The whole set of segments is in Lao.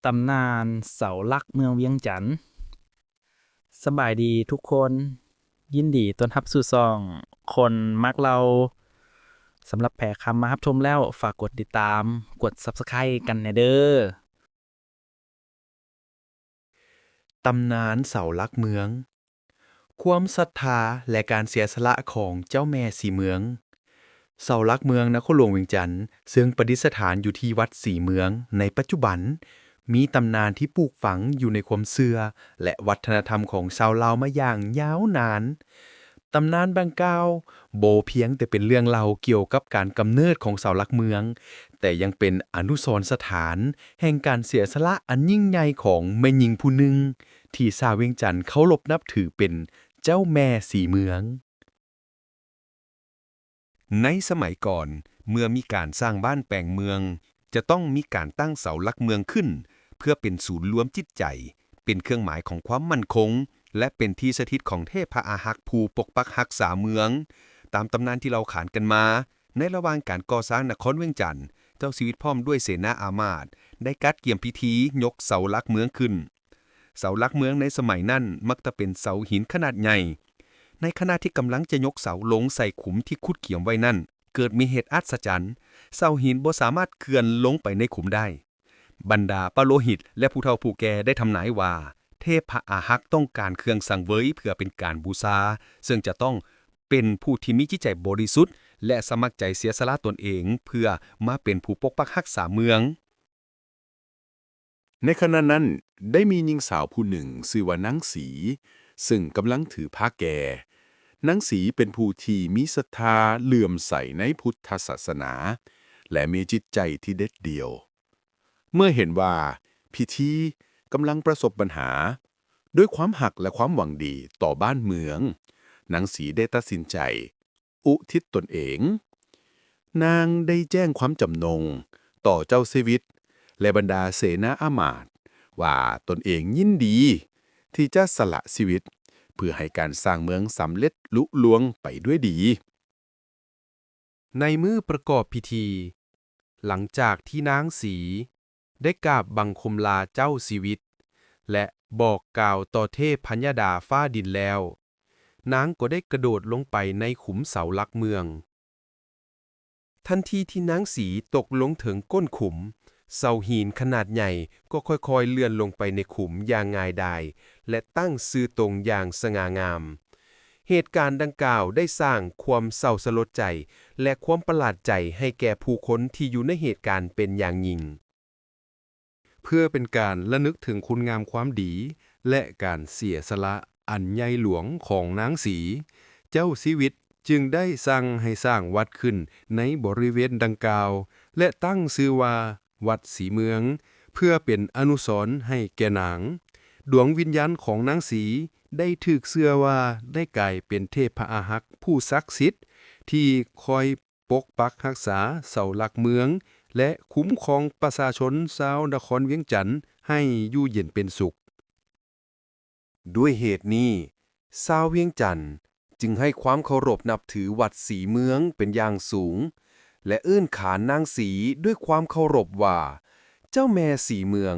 ຕຳນານເສົາຫຼັກເມືອງວຽງຈັນ. ສະບາຍດີທຸກຄົນ, ຍິນດີຕ້ອນຮັບສູ່ຊ່ອງຄົນມັກເລົ່າ. ສຳລັບໃຜເຂົ້າມາຮັບຊົມແລ້ວ, ຝາກກົດຕິດຕາມ, ກົດ Subscribe ກັນແດ່ເດີ້. ຕຳນານເສົາຫຼັກເມືອງ. ຄວາມສັດທາ ແລະ ການເສຍສະຫຼະຂອງເຈົ້າແມ່ສີເມືອງ. ເສົາຫຼັກເມືອງນະຄອນຫຼວງວຽງຈັນ ເຊິ່ງປະດິດສະຖານຢູ່ທີ່ວັດສີເມືອງໃນປັດຈຸບັນ, ມີຕຳນານທີ່ປູກຝັງຢູ່ໃນຄວາມເຊື່ອ ແລະ ວັດທະນະທຳຂອງຊາວລາວມາຢ່າງຍາວນານ. ຕຳນານດັ່ງກ່າວບໍ່ພຽງແຕ່ເປັນເລື່ອງເລົ່າກ່ຽວກັບການກຳເນີດຂອງເສົາຫຼັກເມືອງ, ແຕ່ຍັງເປັນອະນຸສອນສະຖານແຫ່ງການເສຍສະຫຼະອັນຍິ່ງໃຫຍ່ຂອງແມ່ຍິງຜູ້ໜຶ່ງ ທີ່ຊາວວຽງຈັນເຄົາລົບນັບຖືເປັນເຈົ້າແມ່ສີເມືອງ. ໃນສະໄໝກ່ອນ, ເມື່ອມີການສ້າງບ້ານແປງເມືອງ, ຈະຕ້ອງມີການຕັ້ງເສົາຫຼັກເມືອງຂຶ້ນ ເພື່ອເປັນສູນລວມຈິດໃຈ, ເປັນເຄື່ອງໝາຍຂອງຄວາມໝັ້ນຄົງ ແລະ ເປັນທີ່ສະຖິດຂອງເທບພະອາຮັກຜູ້ປົກປັກຮັກສາເມືອງ. ຕາມຕຳນານທີ່ເລົ່າຂານກັນມາ, ໃນລະຫວ່າງການກໍ່ສ້າງນະຄອນວຽງຈັນ, ເຈົ້າຊີວິດພ້ອມດ້ວຍເສນາອາມາດ ໄດ້ຈັດກຽມພິທີຍົກເສົາຫຼັກເມືອງຂຶ້ນ. ເສົາຫຼັກເມືອງໃນສະໄໝນັ້ນມັກຈະເປັນເສົາຫີນຂະໜາດໃຫຍ່. ໃນຂະນະທີ່ກຳລັງຈະຍົກເສົາລົງໃສ່ຂຸມທີ່ຂຸດກຽມໄວ້ນັ້ນ, ເກີດມີເຫດອັດສະຈັນ, ເສົາຫີນບໍ່ສາມາດເຄື່ອນລົງໄປໃນຂຸມໄດ້. ບັນດາປະໂລຫິດ ແລະ ຜູ້ເຖົ້າຜູ້ແກ່ໄດ້ທຳນາຍວ່າ ເທບພະອາຮັກຕ້ອງການເຄື່ອງສັງເຫວີຍເພື່ອເປັນການບູຊາ, ເຊິ່ງຈະຕ້ອງເປັນຜູ້ທີ່ມີຈິດໃຈບໍລິສຸດ ແລະ ສະໝັກໃຈເສຍສະຫຼະຕົນເອງເພື່ອມາເປັນຜູ້ປົກປັກຮັກສາເມືອງ. ໃນຂະນະນັ້ນ ໄດ້ມີຍິງສາວຜູ້ໜຶ່ງຊື່ວ່ານາງສີ ເຊິ່ງກຳລັງຖືພາແກ່. ນາງສີເປັນຜູ້ທີ່ມີສັດທາເຫຼື້ອມໃສໃນພຸດທະສາສະໜາ ແລະ ມີຈິດໃຈທີ່ເດັດດ່ຽວ. ເມື່ອເຫັນວ່າພິທີກຳລັງປະສົບບັນຫາ, ດ້ວຍຄວາມຮັກ ແລະ ຄວາມຫວັງດີຕໍ່ບ້ານເມືອງ, ນາງສີໄດ້ຕັດສິນໃຈ ອຸທິດຕົນເອງ. ນາງໄດ້ແຈ້ງຄວາມຈຳນົງຕໍ່ເຈົ້າຊີວິດ ແລະ ບັນດາເສນາອາມາດ ວ່າຕົນເອງຍິນດີທີ່ຈະສະຫຼະຊີວິດ ເພື່ອໃຫ້ການສ້າງເມືອງສຳເລັດລຸລ່ວງໄປດ້ວຍດີ. ໃນມື້ປະກອບພິທີ, ຫຼັງຈາກທີ່ນາງສີໄດ້ກາບບັງຄົມລາເຈົ້າຊີວິດ ແລະ ບອກກ່າວຕໍ່ເທບພະຍະດາຟ້າດິນແລ້ວ, ນາງກໍໄດ້ກະໂດດລົງໄປໃນຂຸມເສົາຫຼັກເມືອງ. ທັນທີທີ່ນາງສີຕົກລົງເຖິງກົ້ນຂຸມ, ເສົາຫີນຂະໜາດໃຫຍ່ກໍຄ່ອຍໆເລື່ອນລົງໄປໃນຂຸມຢ່າງງ່າຍດາຍ ແລະ ຕັ້ງຊື່ຕົງຢ່າງສະຫງ່າງາມ. ເຫດການດັ່ງກ່າວໄດ້ສ້າງຄວາມເສົ້າສະຫຼົດໃຈ ແລະ ຄວາມປະຫຼາດໃຈໃຫ້ແກ່ຜູ້ຄົນທີ່ຢູ່ໃນເຫດການເປັນຢ່າງຍິ່ງ. ເພື່ອເປັນການລະນຶກເຖິງຄຸນງາມຄວາມດີ ແລະ ການເສຍສະຫຼະອັນໃຫຍ່ຫຼວງຂອງນາງສີ, ເຈົ້າຊີວິດຈຶ່ງໄດ້ສັ່ງໃຫ້ສ້າງວັດຂຶ້ນໃນບໍລິເວນດັ່ງກ່າວ ແລະ ຕັ້ງຊື່ວ່າ ວັດສີເມືອງ ເພື່ອເປັນອະນຸສອນໃຫ້ແກ່ນາງ. ດວງວິນຍານຂອງນາງສີໄດ້ຖືກເຊື່ອວ່າໄດ້ກາຍເປັນເທບພະອາຮັກຜູ້ສັກສິດ ທີ່ຄອຍປົກປັກຮັກສາເສົາຫຼັກເມືອງ ແລະ ຄຸ້ມຄອງປະຊາຊົນຊາວນະຄອນວຽງຈັນໃຫ້ຢູ່ເຢັນເປັນສຸກ. ດ້ວຍເຫດນີ້, ຊາວວຽງຈັນຈຶ່ງໃຫ້ຄວາມເຄົາລົບນັບຖືວັດສີເມືອງເປັນຢ່າງສູງ ແລະ ເອີ້ນຂານນາງສີດ້ວຍຄວາມເຄົາລົບວ່າ ເຈົ້າແມ່ສີເມືອງ.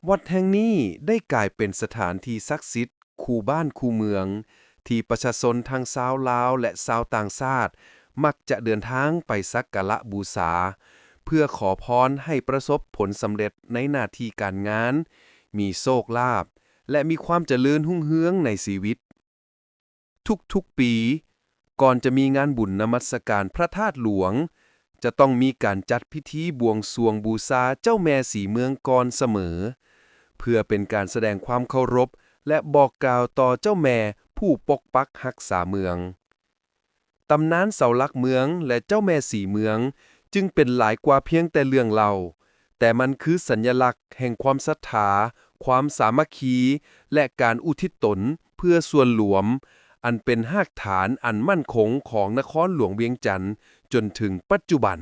ວັດແຫ່ງນີ້ໄດ້ກາຍເປັນສະຖານທີ່ສັກສິດຄູ່ບ້ານຄູ່ເມືອງ ທີ່ປະຊາຊົນທັງຊາວລາວ ແລະ ຊາວຕ່າງຊາດ ມັກຈະເດີນທາງໄປສັກກາລະບູຊາ ເພື່ອຂໍພອນໃຫ້ປະສົບຜົນສຳເລັດໃນໜ້າທີ່ການງານ, ມີໂຊກລາບ ແລະ ມີຄວາມຈະເລີນຮຸ່ງເຮືອງໃນຊີວິດ. ທຸກໆປີ, ກ່ອນຈະມີງານບຸນນະມັດສະການພະທາດຫຼວງ, ຈະຕ້ອງມີການຈັດພິທີບວງສວງບູຊາເຈົ້າແມ່ສີເມືອງກ່ອນສະເໝີ, ເພື່ອເປັນການສະແດງຄວາມເຄົາລົບ ແລະ ບອກກ່າວຕໍ່ເຈົ້າແມ່ຜູ້ປົກປັກຮັກສາເມືອງ. ຕຳນານເສົາຫຼັກເມືອງ ແລະ ເຈົ້າແມ່ສີເມືອງ ຈຶ່ງເປັນຫຼາຍກວ່າພຽງແຕ່ເລື່ອງເລົ່າ, ແຕ່ມັນຄືສັນຍະລັກແຫ່ງຄວາມສັດທາ, ຄວາມສາມັກຄີ ແລະ ການອຸທິດຕົນເພື່ອສ່ວນລວມ, ອັນເປັນຮາກຖານອັນໝັ້ນຄົງຂອງນະຄອນຫຼວງວຽງຈັນ ຈົນເຖິງປັດຈຸບັນ.